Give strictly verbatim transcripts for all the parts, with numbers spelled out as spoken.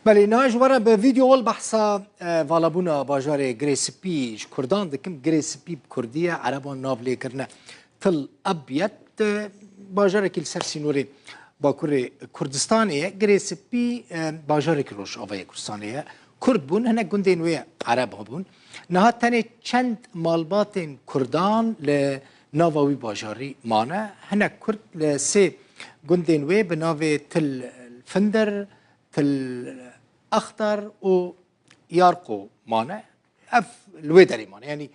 Belê, niha ji we re bi vîdeo ol behsa, e, valabûna bajarê Girê Spî ji Kurdan dikim. Girê Spî bi Kurdî ye, Ereban nav lê kirine Til Ebyed. E, bajarekî li ser sînorê Bakurê Kurdistanê ye. Girê Spî, e, bajarekî Rojavayê Kurdistanê ye. Kurd bûn, hinek gundên wê Ereb hebûn. Niha tenê çend malbatên Kurdan li nava wî bajarî mane. Hinek Kurd li sê gundên wê bi navê Til Findir, Til Axtar û Yarqo mane. Ev li wê derê mane. Yanî,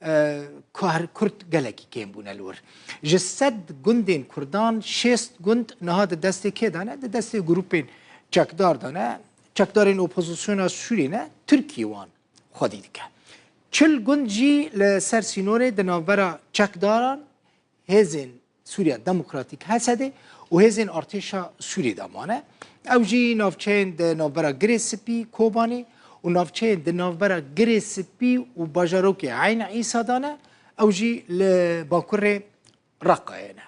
e, ku her Kurd gelekî kêm bûne li wir. Ji sed gundên Kurdan şêst gund niha di destê kê de ne? Di destê grûpên çekdar de ne? Çekdarên opozisyona Sûrî ne? Tirkî wan xwedî dike. Çil gund jî li ser sînorê di navbera çekdaran, hêzên Sûriya Demokratîk, H S D, û hêzên artêşa Sûrî de mane. Ew jî navçeyên di navbera Girê Spî, Kobanê û navçeyên di navbera Girê Spî û bajarokê Eyn Îsa de ne. Ew jî li bakurê Reqayê ne.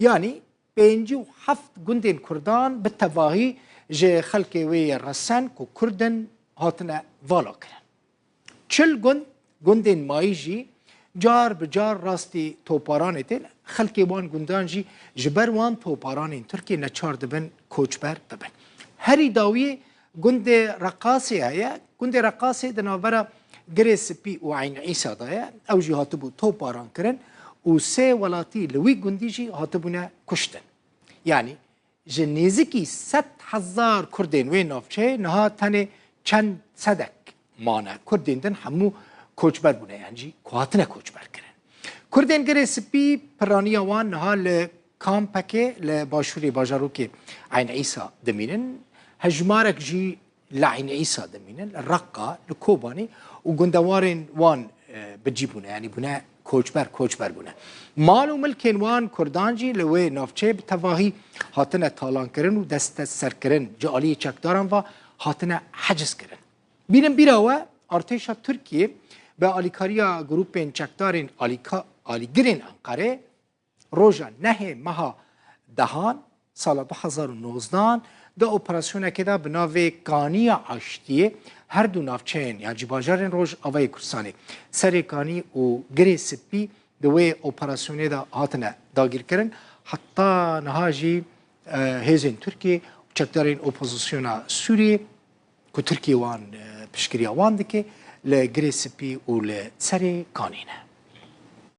Yanî pêncî û heft gundên Kurdan bi tevahî ji xelkê wê yê resen ku Kurd in hatine vala kirin. Çil gund, gundên mayî jî car bi car rastî toparanê tên. Xelkê wan gundan jî ji ber wan toparanên Tirkiyê neçar dibin koçber bibin. Herî dawiyê gundê Reqasê heye. Gundê Reqasê di navbera Girê Spî û Eyn Îsa de ye. Ew jî hatibû toparan kirin û sê welatî li wî gundî jî hatibûne kuştin. Yanî ji nêzîkî sed hezar Kurdên wê navçeyê niha tenê çend sedek mane. Kurdên din hemû koçber bûne, yan jî ku hatine koçber kirin. Kurdên Girê Spî, piraniya wan niha li kampekê li başûrê bajarokê Eyn Îsa dimînin. Hejmarek jî li Eyn Îsa dimînin, li Reqa, li Kobanê û gundewarên wan, e, bi cî bûne, yanî bûne koçber, koçber bûne. Mal û milkên wan Kurdan jî li wê navçeyê bi tevahî hatine talankirin û desteserkirin, ji aliyê çekdaran ve hatine heciz kirin. Bînin bîra we, artêşa Tirkiyê bi alîkariya grûpên çekdarên alîka-, alîgirên Enqerê, roja nehê meha dehan sala du hezar û nozdehan di operasyonekê de bi navê Kaniya Aştiyê her du navçeyên, yan jî bajarên Rojavayê Kurdistanê, Serê Kanî û Girê Spî, di wê operasyonê de hatine dagîrkirin. Heta niha jî, e, hêzên Tirkiyê û çekdarên opozisyona Sûriyê ku Tirkiye wan, e, piştgiriya wan dike, li Girê Spî û li Serê Kanî ne.